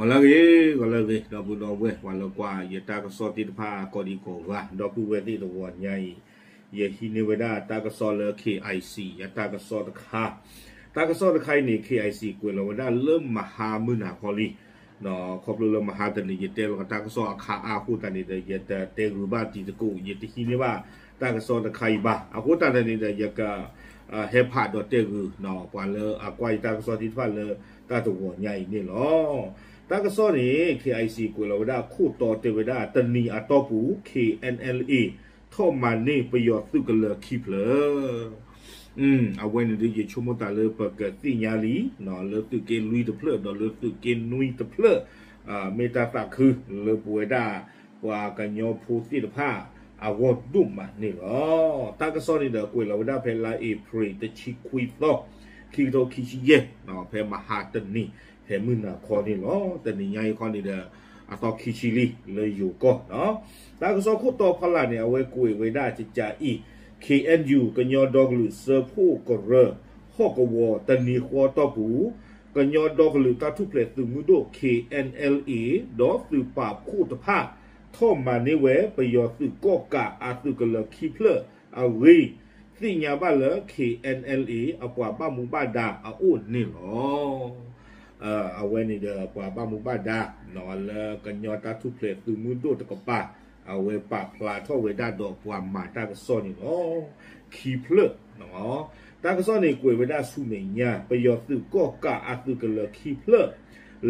ဂီၤလၢအဂ့ၤ ဂီၤလၢအဂ့ၤ ဒီပုၢ်ဒီဝဲၢ် ပှၤလၢကွၢ်ယတၢ်ကစီၣ်သ့ၣ်တဖၣ် ကိးဒံကိးဂၤ ဒီပုၢ်ဝဲၢ်သ့ၣ်တဂီၤညါအံၤ, ယဟံးန့ၢ်ဝဲဒၣ်တၢ်ကစီၣ်လၢ K I C အတၢ်ကစီၣ်တခါ, တၢ်ကစီၣ်တခါအံၤန့ၣ် K I C ကွဲးလီၤဝဲဒၣ်လၢမဟါမုၢ်နၤခီလံ ခီဖျိလၢမဟါတနံၤ ယတဲလီၤတၢ်ကစီၣ်အခါအါအဃိသတးန့ၣ်ဒီး ယတတဲဂုာ်ဘၣ်တံၤသကိး ယတဟံးန့ၢ်ဘၣ်တၢ်ကစီၣ်တခါအံၤဘၣ်. အဃိသတးန့ၣ်ဒီး ယက ဟဲဖးဒီးတဲဂုာ် ပှၤလၢအကွၢ်ယတၢ်ကစီၣ်သ့ၣ်တဖၣ်လၢတၢ်တဂီၤညါအံၤန့ၣ်လီၤ. တၢ်ကစီၣ်န့ၣ် K I C ကွဲးလီၤဝဲဒၣ်ခိၣ်တီတဲဝဲဒၣ် တနံၤအတီၢ်ပူၤ K N L A ထီၣ်မၤန့ၢ်ပယီၤသုးကလၢၤခံဖျၢၣ် အဝဲန့ၣ်ဒီး ယဆိကမိၣ်သးလၢပကသ့ၣ်ညါလံ လၢသုးက့လွံၢ်တဖျၢၣ် ဒီးလၢသုးက့နွံတဖျၢၣ် မ့ၢ်တၢ်သးခုလၢပဝဲဒၣ် ပှၤကညီဖိသ့ၣ်တဖၣ် အဂီၢ်ဒိၣ်မးန့ၣ်လီၤ. တၢ်ကစီၣ်န့ၣ်ဒီး ကွဲးလီၤဝဲဒၣ်ဖဲလါအ့ဖြ့ၣ်တဆံခွံသီ ခံကထိခံဆံယဲၢ် ဖဲမဟါတနံၤ ဖဲမုၢ်နၤခီန့ၣ်လီၤ. တနံၤညါအံၤခီန့ၣ်ဒီး အသီခံဆံလံ လၢယိၤကီၢ် တၢ်ကစီၣ်ခိၣ်တီဖီလာ်န့ၣ် အဝဲကွဲးဝဲဒၣ်ကကးအံၤ K N U ကညီဒီကလုာ်စၢဖှိၣ်ကရၢ ဟီၣ်ကဝီၤ တနံၤဃီတီၢ်ပူၤ ကညီဒီကလုာ်တၢ်ထူၣ်ဖျဲးသုးမုၢ်ဒိၣ် K N L A ဒီးသုးပာ်ဖှိၣ်တဖၣ် ထီၣ်မၤန့ၢ်ဝဲ ပယီၤသုးကီၣ်ကးအသုးကလၢၤခံဖျၢၣ်အဂ့ၢ် သ့ၣ်ညါဘၣ်လၢ K N L A အပှၤဘၣ်မူဘၣ်ဒါအအိၣ်န့ၣ်လီၤ. အဝဲန့ၣ်ဒီး ပှၤဘၣ်မူဘၣ်ဒါ လၢကညီတၢ်ထူၣ်ဖျဲးသုးမုၢ်ဒိၣ်တကပၤ အဝဲပာ်ဖျါထီၣ်ဝဲဒၣ်ဒီးပှၤမၤတၢ်ကစီၣ်န့ၣ်လီၤ. ခံဖျၢၣ် တၢ်ကစီၣ်န့ၣ်ကွဲးဝဲဒၣ်ဆူမဲာ်ညါ ပယီၤသုးကီၣ်ကးအသုးကလၢၤခံဖျၢၣ်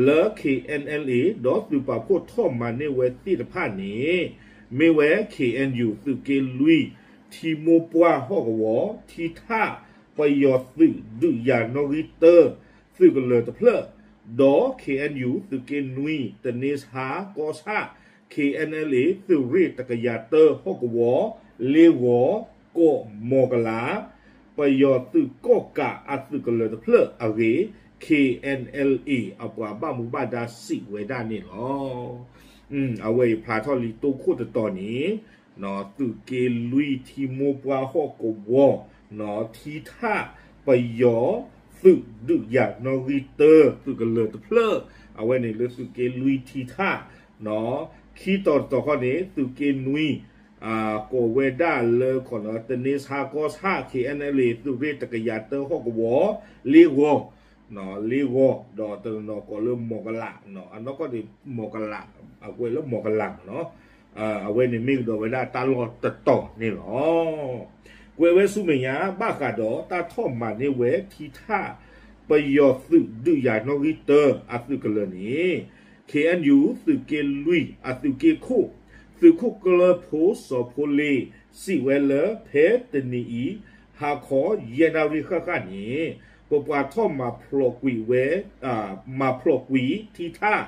လၢ K N L A ဒီးသုးပာ်ဖှိၣ်ထီၣ်မၤန့ၢ်ဝဲသ့ၣ်တဖၣ်န့ၣ် မ့ၢ်ဝဲ K N U သုးက့လွံၢ် ထံမိၢ်ပှၢ်ဟီၣ်ကဝီၤ ထံထၣ်ပယီၤသုးဒုးယၤနီၣ်ဂံၢ်တၢ သုးကလၢၤတဖျၢၣ် ဒီး K N U သုးက့နွံ တန့ဆါ ကီၢ်ဆၣ် K N L A သုးရ့ၣ်တကယၤတၢဟီၣ်ကဝီၤ လ့ဂီၤ ကီး မီၢ်ကလး ပယီၤသုးကီၣ်ကးအသုးကလၢၤတဖျၢၣ်အဂ့ၢ် K N L A အပှၤဘၣ်မူဘၣ်ဒါစံးဝဲဒၣ်န့ၣ်လီၤ. အဝဲအံၤဖျါထီၣ်လံတိခိၣ်တတီၤန့ၣ် သုးက့လွံၢ်ထံမိၢ်ပှၢ်ဟီၣ်ကဝီၤ ထံထၣ်ပယီၤသုးဒုးယၤနီၣ်ဂံၢ်တၢ သုးကလၢၤတဖျၢၣ် အဝဲန့ၣ်လၢသုးက့လွံၢ်ထံထၣ် ခံတီၤတတီၤခီန့ၣ် သုးက့နွံ ကိးဝဲဒၣ်လၢ တန့ဆါကီၢ်ဆၣ် K N L A သုးရ့ၣ်တကယၤတၢဟီၣ်ကဝီၤ လ့ဂီၤ လ့ဂီၤ ဒီးတနီၤနီၤကိးလၢမီၢ်ကလး အနီၢ်ကီၢ်န့ၣ် မီၢ်ကလး အကွဲးလၢမီၢ်ကလးမ့ၢ်နီၤ အဝဲန့ၣ်မ့ၢ်ကဒီးဝဲဒၣ်တၢ်လီၢ်တတီၤန့ၣ်လီၤ. ကွဲးဝဲဆူမဲာ်ညါ ဘၣ်ဃးဒီးတၢ်ထီၣ်မၤန့ၢ်ဝဲထံထၣ် ပယီၤသုးဒုးယၤနီၣ်ဂံၢ်တၢအသုးကလၢၤန့ၣ် K N U သုးက့လွံၢ်အသုးက့ခိၣ် သုးခိၣ်ကျၢၢ်ဖိစီၤဖိလ့ စံးဝဲလၢဖဲတနံၤအံၤ ဟါခီယဲၢ်နၣ်ရံၣ်ဃၣ်ဃၣ်န့ၣ် ပပှၤထီၣ်မၤဖျိးကွံာ်ဝဲ မၤဖျိးကွံာ်ထံထၣ်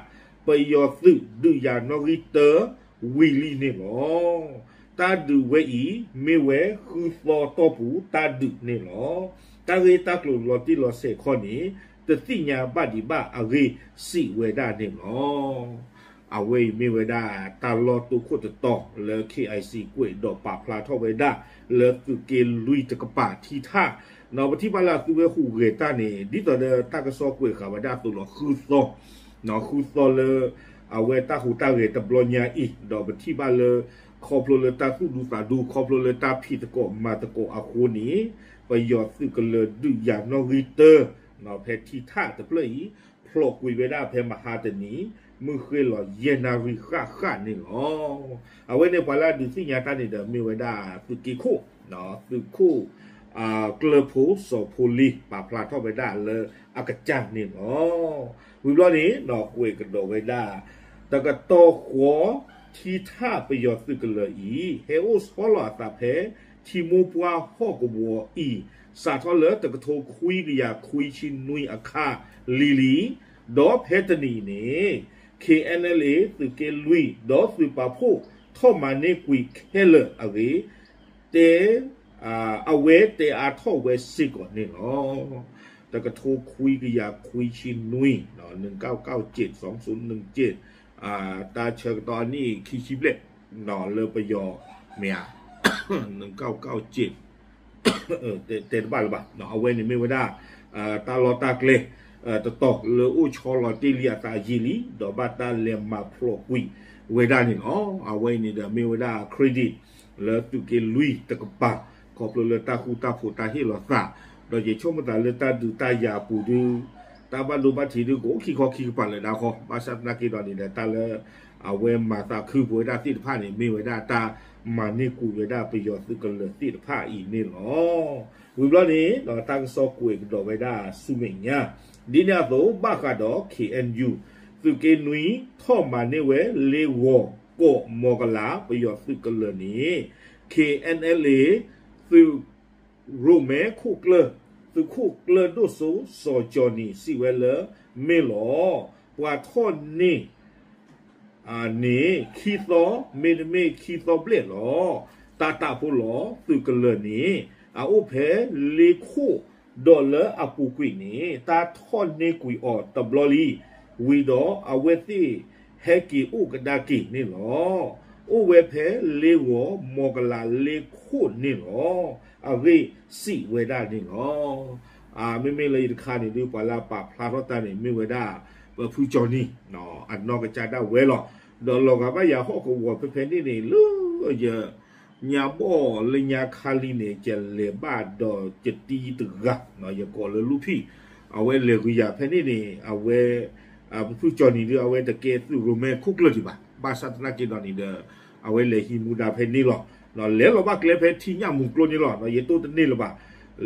ပယီၤသုးဒုးယၤနီၣ်ဂံၢ်တၢ ဝံၤလံန့ၣ်လီၤ. တၢ်ဒုးဝဲအံၤ မ့ၢ်ဝဲဃုသီတီၢ်ပူၤတၢ်ဒုးန့ၣ်လီၤ. တၢ်ဂ့ၢ်တၢ်ကျိၤလီၤတံၢ်လီၤဆဲးခီန့ၣ် တသ့ၣ်ညါဘၣ်ဒံးဘၣ်အဂ့ၢ် စံးဝဲဒၣ်န့ၣ်လီၤ. အဝဲအံၤမ့ၢ်ဝဲဒၣ်တၢ်လီၢ်တိခိၣ်တတီၤလၢ K I C ကွဲးဒီးပာ်ဖျါထီၣ်ဝဲဒၣ် လၢသုးက့လွံၢ်တကပၤထံထၣ် ပထံၣ်ဘၣ်လၢအသုဝဲဟူးဂဲၤတၢ်န့ၣ် ဒ်သိးဒီးတၢ်ကစီၣ်ကွဲးဃာ်ဝဲဒၣ်အသိးလီၤ ဃုသီ ဃုသီလၢ အဝဲတၢ်ဟူးတၢ်ဂဲၤတဘျီညါအံၤ ဒီးပထံၣ်ဘၣ်လၢ ခီဖျိလၢတၢ်သူၣ်ဒူသးဒူ ခီဖျိလၢတၢ်ဖံးသကိးမၤသကိးအဃိန့ၣ် ပယီၤသုးကလၢၤဒုးယၤနီၣ်ဂံၢ်တၢ ဖဲထံထၣ်တဖျၢၣ်အံၤ ဖျိးကွံာ်ဝဲဒၣ်ဖဲမဟါတနံၤ မုၢ်ဃ့ၢ်လီၤယဲၢ်နၣ်ရံၣ်ဃၣ်ဃၣ်န့ၣ်လီၤ. အဝဲန့ၣ်ပှၤလၢအဒုးသ့ၣ်ညါတၢ်န့ၣ်ဒီးမ့ၢ်ဝဲဒၣ်သုးက့ခိၣ် သုးခိၣ် ကျၢၢ်ဖိစီၤဖိလ့ ပာ်ဖျါထီၣ်ဝဲဒၣ်လၢအကစၢ်န့ၣ်လီၤ. ဝံၤဘျီန့ၣ် ကွဲးကဒီးဝဲဒၣ် တကတီၢ်ဃီ ထံထၣ်ပယီၤသုးကလၢၤအံၤ ဟဲအိၣ်ဆီလီၤအသးဖဲ ထံမိၢ်ပှၢ်ဟီၣ်ကဝီၤအံၤ စးထီၣ်လၢတကထိခွံကယၤခွံဆံနွံအခါလံၤလံၤ, ဒီးဖဲတနံၤအံၤန့ၣ် K N L A သုးက့လွံၢ် ဒီးသုးပာ်ဖှိၣ်ထီၣ်မၤန့ၢ်ကွံာ်ခဲလၢာ်အဂ့ၢ် တဲ အဝဲတဲအါထီၣ်ဝဲစ့ၢ်ကီးန့ၣ်လီၤ. တကထိခွံကယၤခွံဆံနွံ နုၢ်ကၣ်ကၣ်ကၠ့ၣ် စီၤစူနုၢ်ကၠ့ၣ် တၢ်ဆၢကတီၢ်အနံၣ်ခံဆံဘျဲၣ် လၢပယီၤ မ့ၢ်ဧါ နုၢ်ကၣ်ကၣ်ကၠ့ၣ် တဲတဘၣ်လၢၤဘၣ် အဝဲန့ၣ်မ့ၢ်ဝဲဒၣ် တၢ်လီၢ်တၢ်ကျဲ တတီၤလၢအိၣ်ဆီလီၤတ့ၢ်လံအသးယံာ်လံ ဒီးဘၣ်တၢ်လဲၤမၤဖျိးကွံာ်ဝဲဒၣ်န့ၣ်လီၤ. အဝဲအံၤန့ၣ်ဒီးမ့ၢ်ဝဲဒၣ် credit လၢသုးက့လွံၢ်တကပၤ ခီဖျိလၢတၢ်ဃူတၢ်ဖိးတၢ်ဟ့ၣ်လီၤသး ဒီးယဆိကမိၣ်သးလၢတၢ်ဒုးတၢ်ယၤအပူၤဒု တၢ်ဘၣ်ဒိဘၣ်ထံးဒုကအိၣ်ခံခီခံကပၤလၢာ်ဒၣ်ဃီ ဘၣ်ဆၣ်သနာ်က့ဒီးန့ၣ်ဒီး တၢ်လၢအဝဲမၤသးခုပဝဲဒၣ်သ့ၣ်တဖၣ်န့ၣ် မ့ၢ်ဝဲဒၣ်တၢ်မၤန့ၢ်ကွံာ်ဝဲဒၣ်ပယီၤသုးကလၢၤသ့ၣ်တဖၣ်အံၤန့ၣ်လီၤ. ဝံၤဘျီန့ၣ်ဒီးတၢ်ကစီၣ်ကွဲးကဒီးဝဲဒၣ်ဆူမဲာ်ညါ ဒ်န့ၣ်အသိး ဘၣ်ဃးဒီး K N U သုးက့နွံ ထီၣ်မၤန့ၢ်ဝဲ လ့ဂီၤ ကီး မီၢ်ကလး ပယီၤသုးကလၢၤန့ၣ် K N L A သုးရိၣ်မဲခိၣ်ကျၢၢ် သုးခိၣ်ကျၢၢ်ဒိၣ်စိ စီၤကၠီၤနံၤ စံးဝဲလၢ မ့ၢ်လီၤ. ပှၤထီၣ်န့ၢ် န့ၣ် ခံသီ မ့တမ့ၢ်ခံသီဘျဲၣ်လီၤ. တၢ်တၢ်ဖိလီၤ သုးကလၢၤန့ၣ် အအိၣ်ဖဲလ့ခိၣ် ဒီးလၢအပူၤကွံာ်န့ၣ် တၢ်ထီၣ်န့ၢ်ကွံာ်အီၤတဘျီလံ. ဝံၤဒီးအဝဲသ့ၣ်ဟဲက့ၤအိၣ်ကဒါက့ၤန့ၣ်လီၤ. အိၣ်ဝဲဖဲလ့ဂီၤ မီၢ်ကလးလ့ခိၣ်န့ၣ်လီၤ. အဂ့ၢ်စံးဝဲဒၣ်န့ၣ်လီၤ. မ့မ့ၢ်လၢယတခါန့ၣ်ဒုး ပှၤလၢအပာ်ဖျါထီၣ်တၢ်န့ၣ် မ့ၢ်ဝဲဒၣ် ပဖုကၠီၤနံၤ အနီၢ်ကစၢ်ဒၣ်ဝဲလီၤ. ဒီးလီၤဂာ်ဘၣ်ယၤဟီၣ်ကဝီၤဖဲဖဲန့ၣ်န့ၣ် လၢယ ညါဘီၣ်လၢညါခါလံန့ၣ် ယလဲၤဘၣ်ဒီးယတံၤတဂၤ ယကိးလၢလူဖံၣ် အဝဲလဲၤဂုာ်ယၤဖဲန့ၣ်န့ၣ် အဝဲ ပဖုကၠီၤနံၤဒုး အဝဲတကဲသုးရိၣ်မဲခိၣ်ကျၢၢ်ဒံးဘၣ်. ဘၣ်ဆၣ်သနာ်က့ဒီးန့ၣ်ဒီး အဝဲလဲၤဟံးမူဒါဖဲန့ၣ်လီၤ. လဲၤလီၤဘၣ်ကျဲဖဲထံညၣ်မူကျိန့ၣ်လီၤ. ယတိၢ်တန့ၢ်လၢၤဘၣ်.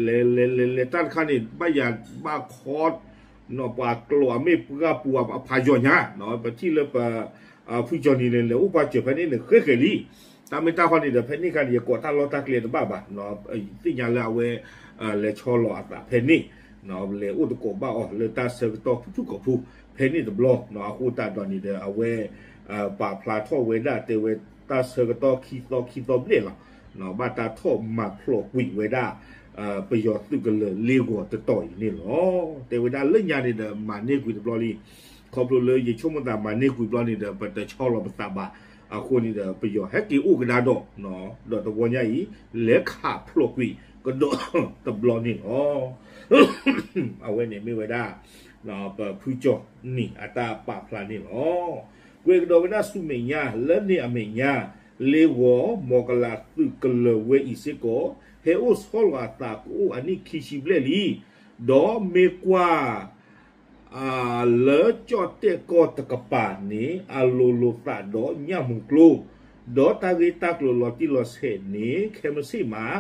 လဲၤလဲၤလဲၤလဲၤတၢ်တခါန့ၣ် ဘၣ်ယၤဘၣ်ခီ ပှၤကျိာ်အမ့ၢ်ပှၢ်ပူၤအဖးယိာ်ညါ ပထံၣ်လၢပ ဖုကၠီၤနံၤန့ၣ် လဲၤအိၣ်ပှၤစၢၤဖဲန့ၣ်န့ၣ် ဃဲဃဲလံ. တၢ်မ့ၢ်တၢ်ဃီန့ၣ်ဒီး ဖဲန့ၣ်ခါန့ၣ် ယကိးတၢ်လီၢ်တၢ်ကျဲတဘၣ်ဘၣ်. သ့ၣ်ညါလၢအဝဲ လဲၤဆီလီၤအသးဖဲန့ၣ် လဲၤအိၣ်တကိးဘၣ်အီၤလၢတၢ်ဆၢကတီၢ်ဖုၣ်ဖုၣ်ကိာ်ဖိ ဖဲန့ၣ်တဘျီ အဃိသတးဒီးန့ၣ်ဒီး အဝဲ ပာ်ဖျါထီၣ်ဝဲဒၣ်တဲဝဲတၢ်ဆၢကတီၢ်ခံသီခံသီဘျဲၣ်လီၤ. ဘၣ်တၢ်ထီၣ်မၤဖျိးကွံာ်ဝဲဒၣ် ပယီၤသုးကလၢၤလ့ဂီၤတတီၤအံၤန့ၣ်လီၤ. တဲဝဲဒၣ်လၢညါန့ၣ်ဒီး မၤန့ၢ်ကွံာ်တဘျီလံ. ခီဖျိလၢယဆိကမိၣ်သးမၤန့ၢ်ကွံာ်ဘျီန့ၣ်ဒီး ပတဆီလီၤပသးဘၣ်. အဃိန့ၣ်ဒီး ပယီၤဟဲက့ၤအိၣ်ကဒါဒီး ဒီးတဝီညါအံၤ လဲၤခးဖျိးကွံာ်ကဒီးတဘျီန့ၣ်လီၤ. အဝဲန့ၣ်မ့ၢ်ဝဲဒၣ် ပဖုကၠီၤနံၤအတၢ်ပာ်ဖျါန့ၣ်လီၤ. ကွဲးကဒီးဝဲဒၣ်ဆူမဲာ်ညါ လၢန့ၣ်အမဲာ်ညါ လ့ဂီၤ မီၢ်ကလးသုးကလၢၤဝဲအံၤစ့ၢ်ကီး ဟဲအိၣ်ဆီလီၤအသးကအိၣ်အနံၣ်ခံဆံဘျဲၣ်လံ. ဒီးမ့ၢ်ကွၢ် လၢကၠီၣ်တဲၣ်ကီၢ်တကပၤန့ၣ် အလိၤလိာ်သးဒီးညၣ်မူၤကျိ ဒီးတၢ်ဂ့ၢ်တၢ်ကျိၤလီၤတံၢ်လီၤဆဲးန့ၣ် ခဲမုၢ်ဆ့ၣ်မး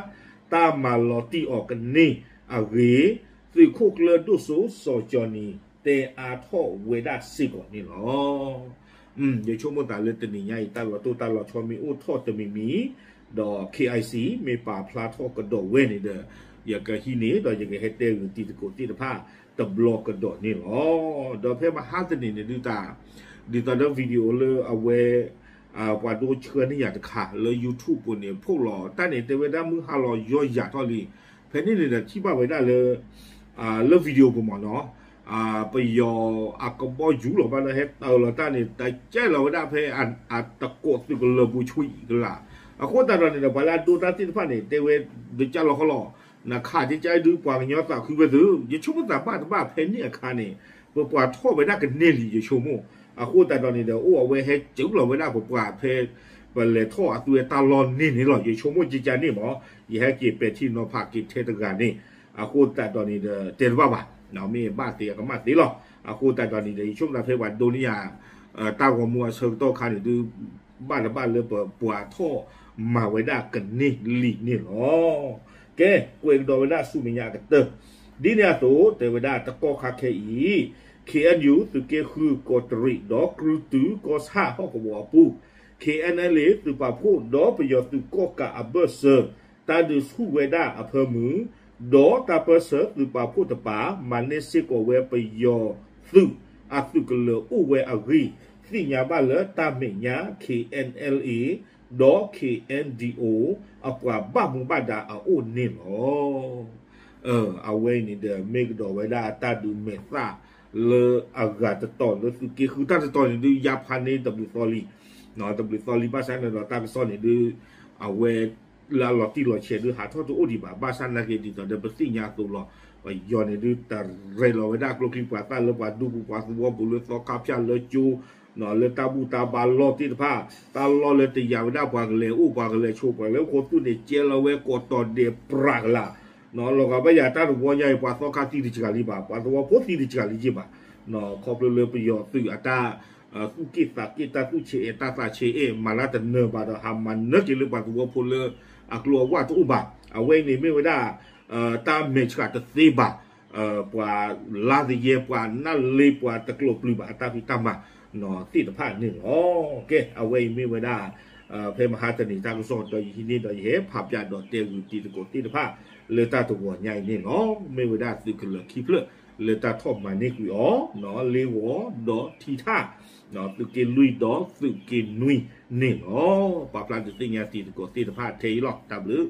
တၢ်မၤလီၤတံၢ်အီၤကန့ၢ်အဂ့ၢ် သုးခိၣ်ကျၢၢ်ဒိၣ်စိ စီၤကၠီၤနံၤ တဲအါထီၣ်ဝဲဒၣ်စ့ၢ်ကီးန့ၣ်လီၤ. ယဆိကမိၣ်သးလၢတနံၤညါအံၤ တၢ်လီၤတိၢ်တၢ်လီၤဆီမ့ၢ်အိၣ်ထီၣ်တမံၤမံၤ ဒီး K I C မ့ၢ်ပာ်ဖျါထီၣ်ကဒီးဝဲန့ၣ်ဒီး ယကဟံးန့ၢ်ဒီးယကဟဲတဲဂုာ်တံၤသကိးသ့ၣ်တဖၣ်တဘျီကဒီးန့ၣ်လီၤ. ဒီးဖဲမဟါတနံၤန့ၣ်ဒုးတၢ် ဒ်သိးဒီး video လၢအဝဲ ပှၤဒိဆှၢန့ၢ်ယၤတခါလၢ YouTube ပူၤန့ၣ် ဖီၣ်လီၤတၢ်န့ၣ် တဲဝဲဒၣ်မုၢ်ဟါလီၤယီၢ်ယၤထီၣ်လံ. ဖဲန့ၣ်န့ၣ်ဒီးထံၣ်ဘၣ်ဝဲဒၣ်လၢ လၢ video ပူၤမ့ၢ်နီၤ ပယီၤအကဘီယူၤလီၤဘၣ်ဒီး ဟဲတၢၤလီၤတၢ်န့ၣ် တကဲလီၤဝဲဒၣ်ဖဲအတကိးသုးကလၢၤပူၤဆံးကလး. အဃိသတးဒီးန့ၣ်ဒီး ပှၤလၢအဒိတၢ်သ့ၣ်တဖၣ်န့ၣ် တဲဝဲ ဒုးကၢ်လီၤဃီလီၤ နခးကကဲဒုးပှၤကညီသးခုဝဲသု ယဆိကမိၣ်သးဘၣ်တဘၣ်ဖဲန့ၣ်အခါန့ၣ် ပပှၤထီၣ်ဝဲဒၣ်ကန့ၢ်လံ ယဆိကမိၣ်. အဃိသတးဒီးန့ၣ်ဒီး အိၣ်အဝဲဟဲစၢၤလီၤဝဲဒၣ်ပပှၤဖဲ ပလဲၤထီၣ်အသုဝဲတၢ်လီၢ်န့ၣ်န့ၣ်လီၤ ယဆိကမိၣ်ကကန့ၣ်မ့ၢ် ယဟဲက့ၤပဲာ်ထံနီၤဖးက့ၤထဲတဂၤန့ၣ် အဃိသတးဒီးန့ၣ်ဒီး တဲတဘၣ်ဘၣ် မ့ၢ်ဘၣ်သ့အကမၣ်သ့လီၤ. အဃိသတးဒီးန့ၣ်ဒီး ယဆိကမိၣ်သးဖဲပှၤဒိန့ၢ်ယၤ တၢ်ဂီၤမူအဆၢကတီၢ်ခါန့ၣ်ဒုး ဘၣ်တဘၣ်လၢပပှၤထီၣ်မၤဝဲဒၣ်ကန့ၢ်လံန့ၣ်လီၤ. ကဲ ကွဲးကဒီးဝဲဒၣ်ဆူမဲာ်ညါအကတၢၢ် ဒ်န့ၣ်အသိး တဲဝဲဒၣ်တကီၢ်ခါခဲအံၤ K N U သုးက့ဃုကီးတရံး ဒီးကြုးတုၤကီၢ်ဆၣ်ဟီၣ်ကဝီၤအပူၤ K N L A သုးပာ်ဖှိၣ်ဒီးပယီၤသုးကီၣ်ကးအဘၢၣ်စၢၤ တၢ်ဒုးဆူၣ်ဝဲဒၣ်အဖၢမုၢ် ဒီးတၢ်ပၢၢ်ဆၢသုးပာ်ဖှိၣ်တပၤ မၤန့ၢ်စ့ၢ်ကီးဝဲပယီၤသုးအသုးကလၢၤအိၣ်ဝဲအဂ့ၢ် သ့ၣ်ညါဘၣ်လၢတၢ်မဲာ်ညါ K N L A ဒီး K N D O အပှၤဘၣ်မူဘၣ်ဒါအအိၣ်န့ၣ်လီၤ. အဝဲအံၤန့ၣ်ဒီး မ့ၢ်ကဒီးဝဲဒၣ်တၢ်ဒုးမဲာ်သၣ်လၢအဂၤတတီၤလၢသုးက့ဃုတၢ်တတီၤန့ၣ်ဒုး ယါဖးန့ၢ်တဘျုးသီလံ တဘျုးသီလံ ဘၣ်ဆၣ်န့ၣ်ဒီးတၢ်ကစီၣ်န့ၣ်ဒုး အဝဲ လၢအလီၤတံၢ်လီၤဆဲးဒုးဟးထီၣ်တအိၣ်ဒံးဘၣ်. ဘၣ်ဆၣ်နာ်က့ဒ်သိးဒီးပသ့ၣ်ညါအသိးလီၤ. ပယီၤန့ၣ်ဒုးတရဲးလီၤဝဲဒၣ်ကျိချံမျိာ်သၣ်လၢပှၤဒူပူၤပှၤသဝီပူၤလၢသီခါဖၠၣ်လၢကၠိ လၢတၢ်ဘူၣ်တၢ်ဘါလီၢ်သ့ၣ်တဖၣ်, တၢ်လီၢ်လၢတယာ်ဝဲဒၣ်ပှၤကလဲၤအိၣ်ပှၤကလဲၤဆိးပှၤကလဲၤအိၣ်ခိၣ်သူၣ်န့ၣ် ကဲလီၤဝဲကိးတီၤဒဲးပြးကလာ် လီၤဂာ်ဘၣ်ယၤတၢ်တဝီညါအံၤ ပှၤသီခါသံတစှၤလံဘၣ်, ပှၤသဝီဖိသံတစှၤလံက့ဘၣ်. ခီဖျိလၢပယီၤသုးအတၢ် သူၣ်က့ၣ်သးက့ၣ် တၢ်သူၣ်ဆံးအဲၣ်တၢ်သးဆံးအဲၣ် မၤလၢတနၢၤဘၣ်ဒီး ဟးမၤနၢၤက့ၤလၢပှၤသဝီဖိလၢအကျိၤအဝၣ်တအိၣ်ဘၣ်. အဝဲအံၤန့ၣ်မ့ၢ်ဝဲဒၣ် တၢ်မဲာ်ဆှးတသ့ဘၣ် ပှၤလါသယဲ ပှၤနၢ်လ့ ပှၤတကျိာ်ပျုၤဘၣ်အတၢ်ဖံးတၢ်မၤ သ့ၣ်တဖၣ်န့ၣ်လီၤ. ကဲ အဝဲအံၤမ့ၢ်ဝဲဒၣ် ဖဲမဟါတနံၤတၢ်ကစီၣ်ဒီးယဟံးန့ၢ်ဒီးယဟဲဖးပၠးဒီးတဲဂုာ်တံၤသကိးသ့ၣ်တဖၣ် လၢတၢ်တဝီညါအံၤန့ၣ်လီၤ. မ့ၢ်ဝဲဒၣ်သုးကလၢၤခံဖျၢၣ် လၢတၢ်ထီၣ်မၤန့ၢ်ကွံာ်အီၤ လ့ဂီၤဒီးထံထၣ် သုးက့လွံၢ်ဒီးသုးက့နွံန့ၣ်လီၤ. ပာ်ဖျါဒုးသ့ၣ်ညါတံၤသကိးသ့ၣ်တဖၣ်ထဲအံၤလီၤ. တၢ်ဘျုး